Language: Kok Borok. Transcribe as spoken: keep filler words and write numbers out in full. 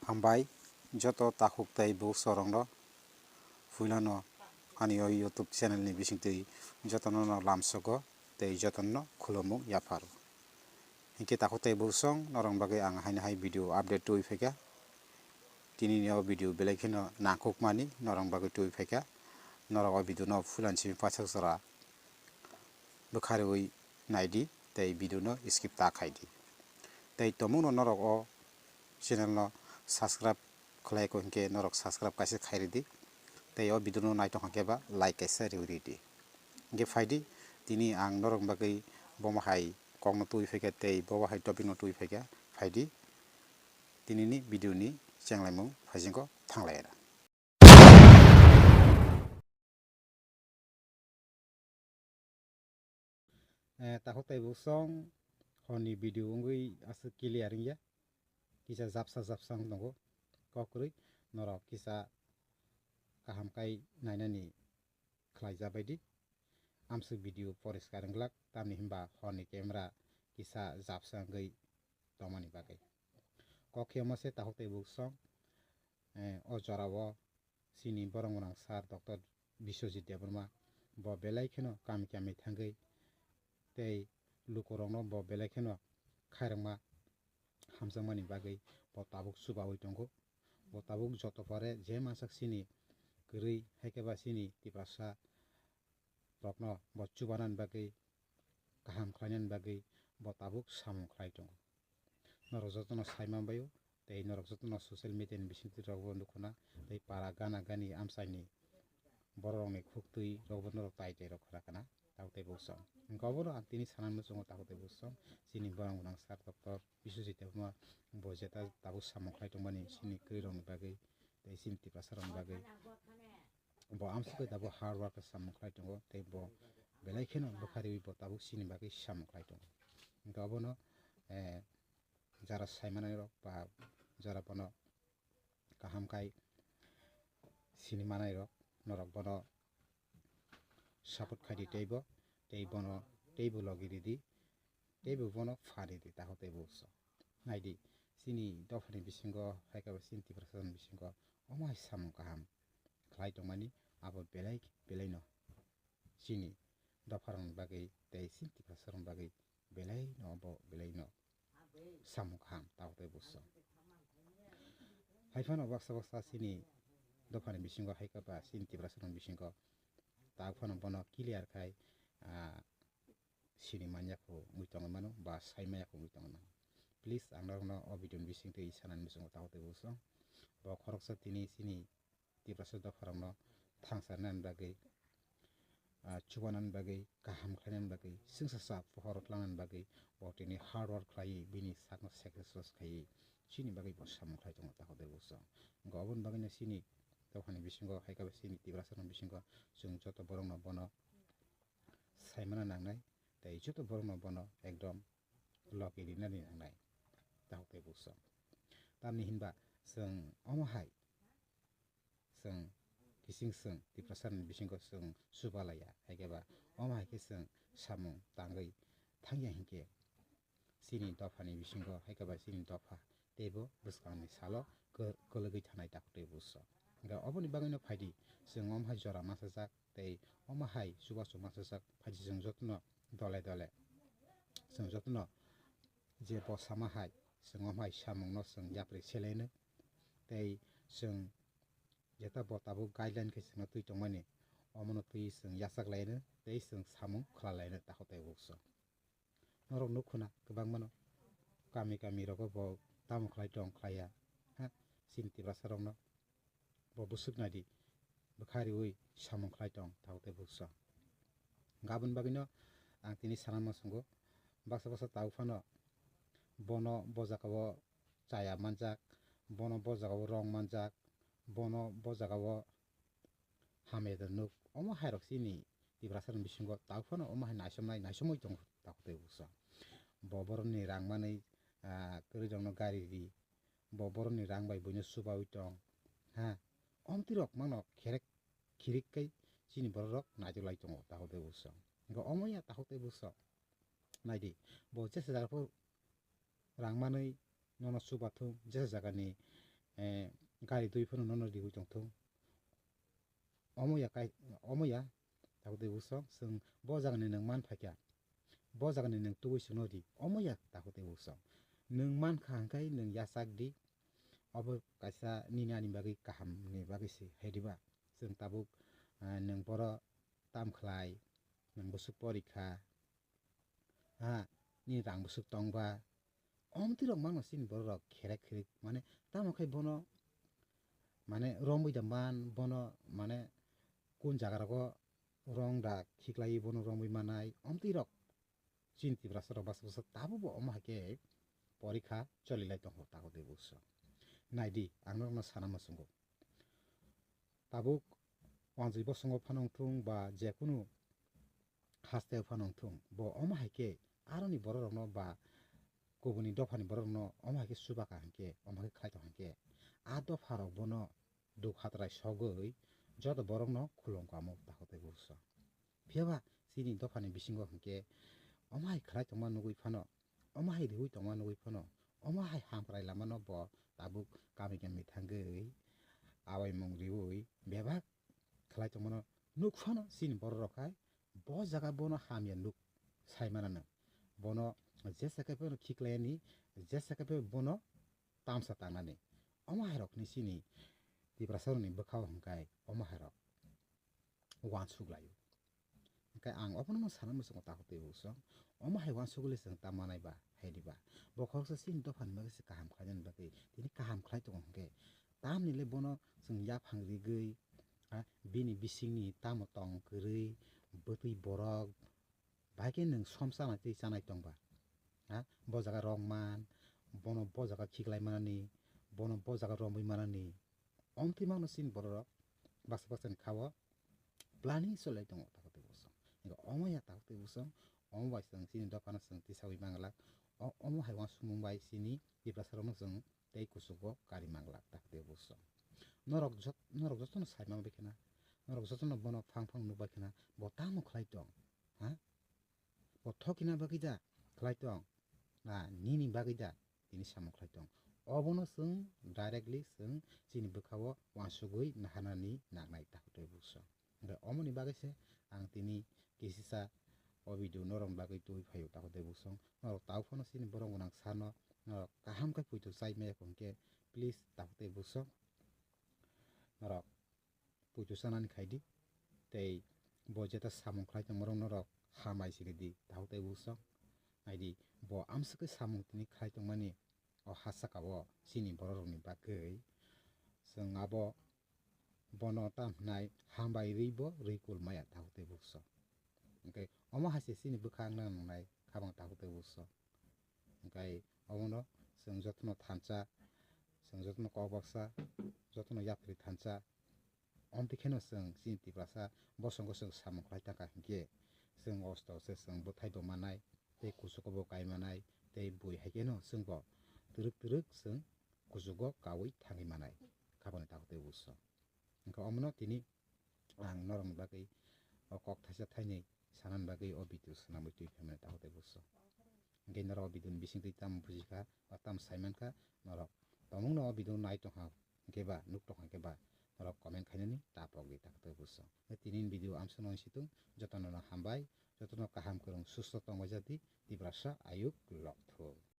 Hambai joto takhuk tei bukhukrokno, puilano ani o YouTube channel ni bisingtwi jotono no lamsogo tei jotono no khulumung yapharo. Hinkhe takhuk tei bukhukrok, norok bagwi ang haino hai video update twi phaikha. Tini ni o video belai kheno nangkukmani norok bagwi twi phaikha. Norok o video no puilani simi paithak jora bwkha riwi naidi tei video no skip ta khaidi. Tei tongmungno norok o channel no subscribe khlai ko hinkhe norok subscribe kaisa khairidi. Tei o video no naitong hinkhe ba like kaisa riwi ridi. Hinkhe phaidi, tini ang norok bagwi bomo hai kokno twi phaikha tei bobo hai topic no twi phaikha. Phaidi, tinini video ni chenglaimung phaisingko thanglai. Eh, takhuk tei bukhukrok, horni video wngwi aswk clear wngya. Kisa japsa japsa wng tongo. Kok kwrwi norok kisa kaham kai nainani khlai ja baidi. Amswk video poriskar wng glak, tamni hwnba horni camera kisa japsa wngwi tongmani bagwi. Kok khe omo se, takhuk tei bukhukrok, eh, o jorao chini borok gwnang sir Doctor Biswajit Debbarma bo belai kheno kami kami thangwi tei lukurokno bo belai kheno khairokma hamjakmani bagwi bo tabuk chubaui tongo. Bo tabuk joto pore je mansak chini kwrwi, hai khe ba chini Tiprasa rokno bo chubanani bagwi, kaham khlainani bagwi bo tabuk samung khlai tongo. Norok jotono sai manbaio, tei norok jotono social media ni bisingtwi rokbo nukhuna, tei para gana gani amchaini bororokni khuktwi rokbo norok tai tai rok khna khna, takhuk tei bukhukrok. Hinkhe obono ang tini sana muchungo, takhuk tei bukhukrok, chini borok gwnang sir Doctor Biswajit Debbarma bo jeta tabuk samung khlai tongmani chini kwrwirokni bagwi tei chini Tiprasarokni bagwi. Bo amswk khe tabuk hard work khe samung khlai tongo, tei bo belai kheno bwkha riwi bo tabuk chini bagwi samung khlai tongo. Hinkhe obono, eh, jara sai manai rok ba jara bono kaham kai sini manai rok, norok bono support khaidi teibo, tei bono teibo logi ridi, teibo bono pha ridi, takhuk tei bukhukrok. Naidi, chini dophani bisingo, hai khe bo chini Tiprasani bisingo omo hai samung kaham khlai tongmani, abo belai belaino chini dopharokni bagwi tei chini Tiprasarokni bagwi belaino, bo belaino samung kaham, takhuk tei bukhukrok. Hai phano baksa baksa chini dophani bisingo, hai khe ba chini Tiprasarokni bisingo tabuk phano bono clear khai, ah, sini manya kho wngwi tongwi mano ba sai manya kho wngwi tongwi mano. Please, ang norokno o video ni bisingtwi sanani muchungo, takhuk tei bukhukrok. Bo khoroksa tini chini Tiprasa dopharokno thangsa rwnani bagwi, ah, chubanani bagwi, kaham khlainani bagwi, chwngsacha pohor tlangnani bagwi bo tini hard work khlaiwi bini sakno sacrifice khaiwi chini bagwi bo samung khlai tongo, takhuk tei bukhukrok. Hinkhe oboni bagwino chini dophani bisingo, hai khe bo chini Tiprasarokni bisingo chwng joto borokno bono saimano nangnai, tei joto borokno bono ekdom logi rinani nangnai, takhuk tei bukhukrok. Tamni hwnba chwng omo hai, chwng kising chwng Tiprasani bisingo chwng chubalaiya, hai khe ba omo hai khe chwng samung tangwi thangya hinkhe chini dophani bisingo, hai khe ba chini dopha teibo bwskangni salo kwr-, kwlwgwi thanai, takhuk tei bukhukrok. Hinkhe oboni bagwino phaidi, chwng omo hai jora machajak tei omo hai chubachu machajak, phaidi chwng jotono dole dole chwng jotono je bo sama hai, chwng omo hai samungno chwng yapri selaino, tei chwng jeta bo tabuk guideline khe chwngno twi tongmani, omono twi chwng yachak laino tei chwng samung khlai laino, takhuk tei bukhukrok. Norok nuk khuna kwbangmano, kami kami rogo bo tamo khlai tong khlaiya, ha, chini Tiprasa rokno bo bwswk naidi, bwkha riwi samung khlai tong, takhuk tei bukhukrok. Gabon bagwino ang tini sana muchungo, baksa baksa tabuk phano bono bo jagao chaya manjak, bono bo jagao rong manjak, bono bo jagao hamya da nuk. Omo hai rok chini Tiprasa ni bisingo tabuk phano omo hai naisomnai, naisomwi tongo, takhuk tei bukhukrok. Bo borokni rang manwi, ah, kwrwi rokno gari ri, bo borokni rang bai buino chubawi tong, ha, omtwi rok mano kherek khirik kai chini borok rok naitok lai tongo, takhuk tei bukhukrok. Hinkhe omo ya, takhuk tei bukhukrok, naidi, bo jesa jaga phuru rang manwi nono chubathung, jesa jagani eh, gari twi phano nono riwi tongthung. Omo ya kai, omo ya, tabuk tei bwswk, chwng bo jagani nwng man phaikha, bo jagani nwng tubui chwngno di, omo ya, tabuk tei bwswk. Nwng mankha hwnkhe nwng yachak di, obo kaisa nini ani bagwi kahamni bagwi se, hai diba? Chwng tabuk, ah, nwng boro tam khlai, nwng bwswk porikha, ha, nini rang bwswk tongba, omtwi rok mano chini borok rok kherek kherek, mane, tamo khai bono, mane, romwi da man, bono, mane, kun jaga rogo rong da khiklaiwi bono romwi manai, omtwi rok chini Tiprasa rok basa basa tabuk bo omo hai khe porikha choli lai tongo, tabuk tei bwswk. Nai di, ang norokno sana muchungo. Tabuk wanjwi bosongo phano wngthung ba jekunu hasteo phano wngthung, bo omo hai khe aroni borok rokno ba kubuni dophani borok rokno omo hai khe chuba ka hinkhe, omo hai khe khlai tong hinkhe, a dopha rok bono duk hatrai sogwi joto borok no khulum kamo, tabuk tei bwswk. Phiya ba chini dophani bisingo hinkhe omo hai khlai tongma nugwi phano, omo hai riwi tongma nugwi phano, omo hai hamkrai lamano bo tabuk kami kami thangwi awaimung riwi bebak khlai tongmano nuk phano chini borok rok hai bo jaga bono hamya nuk sai manano. Bono jesa khe bono khiklaiyani, jesa khe bono tamsa tangnani. Omo hai rokni chini Tiprasa rokni bwkhao hwnkhe omo hai rok uansuk laio. Hwnkhe ang obono no sana muchungo, tabuk tei bwswk, omo hai uansugwi le chwng ta manai ba, hai diba? Bo khoroksa chini dophani bagwi se kaham khlainani bagwi tini kaham khlai tongo hwnkhe, tamni le bono chwng yaphang rigwi, ha, bini bisingni tamo tong kwrwi, bwtwi borok, bahai khe nwng som chanai tei chanai tongba, ha, bo jaga rok man, bono bo jaga khiklai manani, bono bo jaga romwi manani, omtwi mano chini borok rok baksa baksa ni kha o planning cholai tongo, tabuk tei bwswk. Hingkhe omo ya, tabuk tei bwswk, omo bai chwng chini dophano chwng tisawi manglak. O, omo hai uansukmung bai chini Tiprasa rokno chwng tei kuchugo kari manglak, tabuk tei bwswk. Norok jot-, norok jotono sai man bai khena, norok jotono bono phang phang nuk bai khena, bo tamo khlai tong, ha? Bo thokina bagwi da khlai tong, na nini bagwi da tini samung khlai tong. Obono chwng directly chwng chini bwkhao uansugwi naharnani nangnai, tabuk tei bwswk. Hwnkhe omoni bagwi se ang tini kisisa o video norokni bagwi tubui phaio, tabuk tei bwswk. Norok tabuk phano chini borok gwnang sano norok kaham khe poito chai maya kho hwnkhe, please, tabuk tei bwswk, norok poito chanani khai di. Tei bo jeta samung khlai tongmarok norok hambai siri di, tabuk tei bwswk. Nai di, bo amswk khe samung tini khlai tongmani o ha saka o chini borok rokni bagwi. Chwng abo bono tam hwnai hambai rwi bo rwi kul maya, tabuk tei bwswk. Hwnkhe omo hai se chini bwkhak nang nangnai khabang, tabuk tei bwswk. Hwnkhe omono chwng jotono thansa, chwng jotono kok baksa, jotono yapri thansa. Omtwi kheno chwng chini Tiprasa bosongo chwng samung khlai tangkha hinkhe, chwng osto se chwng bwthai bo manai, tei kuchugo bo kai manai, tei bui hai kheno chwng bo twrwk twrwk chwng kuchugo kaui thangwi manai, khaboni, tabuk tei bwswk. Hwnkhe omono tini ang norokni bagwi o kok thaisa thainwi sanani bagwi o video swnamwi twi phaimani, tabuk tei bwswk. Hwnkhe norok o video ni bisingtwi tamo bujikha ba tamo saimankha, norok tongmungno o video nai tongkha hwnkhe ba nuk tongkha hwnkhe ba norok comment khainani tapok di, tabuk tei bwswk. Hwnkhe tinini video amsano wngsitung, jotono no hambai, jotono kaham kwrwng susto tongbaijak di, Tiprasa ayuk lokthung.